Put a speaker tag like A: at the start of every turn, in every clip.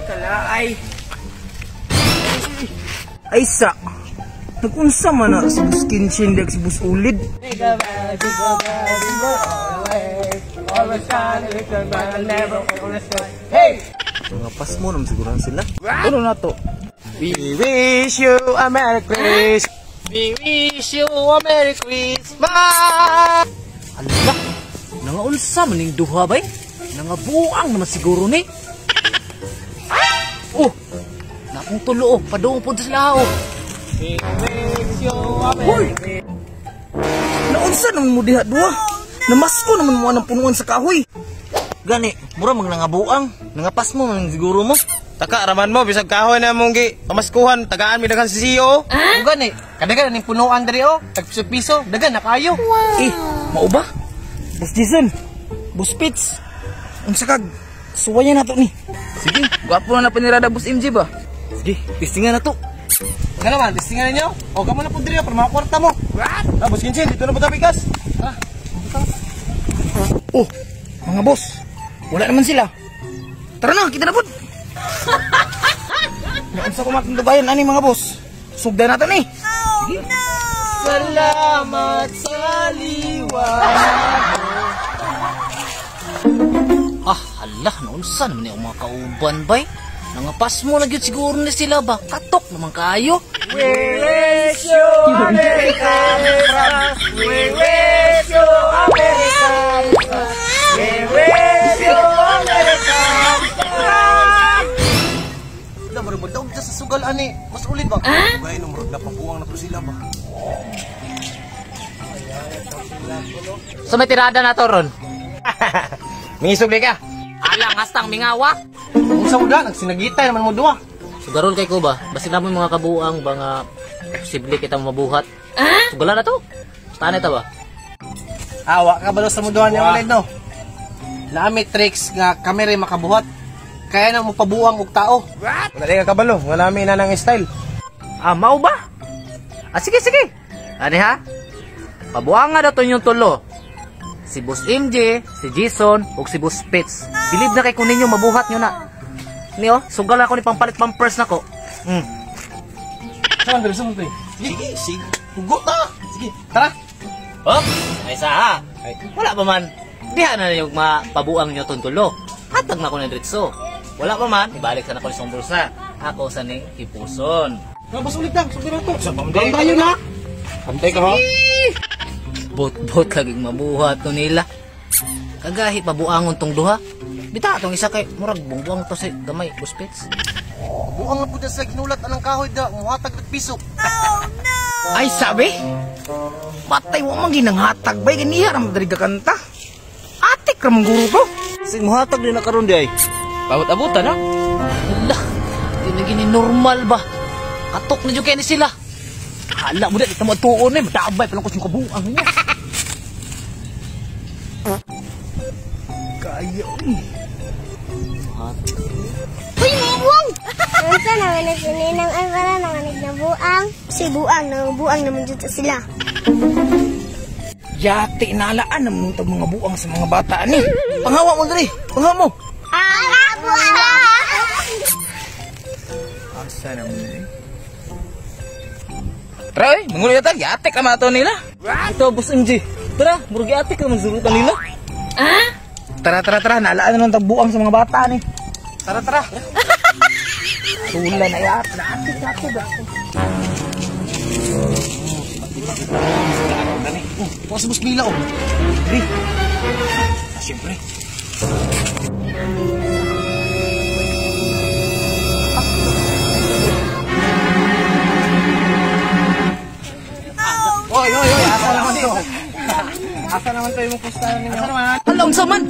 A: Kalaay. Ay sa. Nag-unsa man na si Boss Kinshin dag si Boss Ulid.
B: Hey!
C: Mga pasmo naman siguro na sila.
A: Ano na to?
B: We wish you a Merry Christmas. We wish you a Merry Christmas.
D: Ala, nangaunsa man ning duha bay? Nangabuang naman siguro ni. Oh, nakong tulo oh, padung pud sila oh.
B: We wish you a Merry Christmas.
A: Naunsa naman mo diha duha? Namasko naman mo ang punuan sa kahoy.
C: Gani, mura mag nangabuang. Nangapasmo man siguro mo.
B: Taka raman mo bisag kahoy na mong gi pamaskuhan tagaan mi daghan si CEO.
E: Oh. Gani, kadagan ning punuan diri oh, tag piso-piso, dagan na kayo.
A: Eh, mao ba? Boss Jason, Boss Pitts, unsa kag suwayan na to ni.
C: Sige, gwapo na na panirada Boss MJ ba? Sige, tistingan na to.
E: Nga naman, testingan ninyo. O kamo na pud diri para makakwarta mo.
B: What? Ah, Boss Kinshin, dito na po tayo pikas.
E: Tara.
A: Oh, mga boss, wala naman sila. Tara na, kita na pud. Naunsa ko matundugayan ani mga boss. Sugdan na to ni.
C: Sige.
B: Salamat sa liwanag.
D: Ah, hala, naunsa naman ni ang mga kauban bay? Nangapasmo na gyud siguro ni sila ba? Katok naman kayo.
B: We wish you a Merry Christmas. We wish you a Merry Christmas. We wish you a Merry Christmas.
E: Wala, marubod daw sa sugal ani. Mas ulit ba? Gay no murag napabuang na to sila ba.
D: So may tirada na to ron.
B: Mingisog ka.
D: Alang hastang mingawa.
E: Unsa mo da nagsinagitay naman mo duha.
D: Sugarol kay ko ba? Basta namo mga kabuang ba nga posible kita mabuhat. Sugalan na to. Tanay ta ba?
E: Awa ka balo sa muduhan niya ulit no. Naami tricks nga kami rin makabuhat. Kaya na mo pabuang og tao.
B: What? Wala ka kabalo, wala mi na nang style.
D: Ah, mao ba? Ah, sige sige. Ani ha? Pabuanga na to inyong tulo. Si Boss MJ, si Jason, ug si Boss Pitts. Bilib na kay ko ninyo mabuhat nyo na. Niyo, sugal ako ni pampalit pampers nako.
E: Saan diri sa pre? Sige, sige. Hugot ta. Sige, tara.
D: Oh, ay sa ha. Wala pa man. Diha na yung mapabuang nyo tong tulo. Hatag na ko ng diretso. Wala pa man, ibalik sa nako sa bulsa. Ako sa ning hipuson.
E: Nga boss ulit lang, sugdan na to. Sa tayo na.
B: Antay ka ho.
D: Bot-bot laging mabuhat to nila. Kagahi pabuangon tong duha. Bita tong isa kay murag bungbuang to si gamay Boss Pitts.
E: Buang na pud sa ginulat anang kahoy da, muhatag og piso.
A: Ay sabi, patay wa man ginanghatag bay ganiha ra man diri kanta. Atik ra man guro ko.
C: Sige, muhatag din na karon di ay.
D: Abot-abutan ha. Hala, di na gini normal ba? Katok na jud kay ni sila. Hala mo di kita mo atuon eh, madabay pa lang ko sa kabuang ninyo.
A: Kaya eh.
F: Uy, buang! Unsa naman na si Ninang ay wala naman nagnabuang. Si buang, nangabuang naman dyan sa sila.
A: Yati nalaan naman itong mga buang sa mga bata ni. Panghawa mo diri, panghawa mo.
F: Ah, buang!
A: Asa naman ni? Tara eh, mangulo yata, yate ka mato nila.
C: Ito, Boss MJ. Tara, murag yate ka man surutan nila.
A: Tara, tara, tara, nalaan naman itong buang sa mga bata ni.
E: Tara, tara.
A: Tula na yata, ate, ate ba?
E: Oh, sa Boss Mila oh.
A: Diri. Ah, siyempre.
E: Oy, oy, oy, asa naman to? Asa naman to yung pustahan ninyo? Asa naman?
D: Hala, unsa man?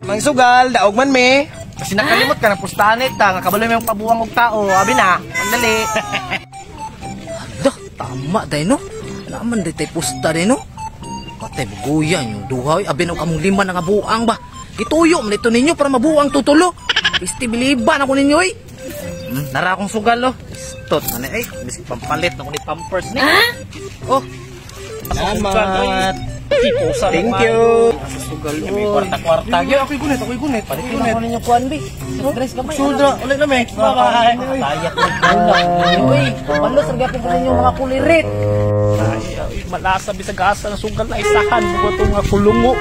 E: Mangsugal, daog man me. Kasi nakalimot ka na pustahan ita, nga kabalo mo yung pabuang og tao. Abi na, andali.
D: Hala, tama day no. Wala man day tay pusta day no. Patay buguyan yung duha oy. Abi na kamong lima na nga buang ba. Gituyo man ito ninyo para mabuang tutulo. Isti biliban ako ninyo oy. Nara akong sugal oh. Istot man eh. Bisig pampalit na ko ni pampers ni. Oh.
E: Salamat.
B: Tikusa.
E: Thank you.
B: Sugal. May kwarta-kwarta gyud.
E: Ako'y gunit, ako'y gunit. Ako'y
D: Palitin ako ninyo kuan bi. Soft drinks gamay.
E: Sudra, ulit na me. Bye-bye.
D: Kaya ko gula. Uy, palos ra gyapon ko ninyo mga kulirit.
B: Ay, malasa bisag asa ng sugal na isahan mo itong mga kulungo.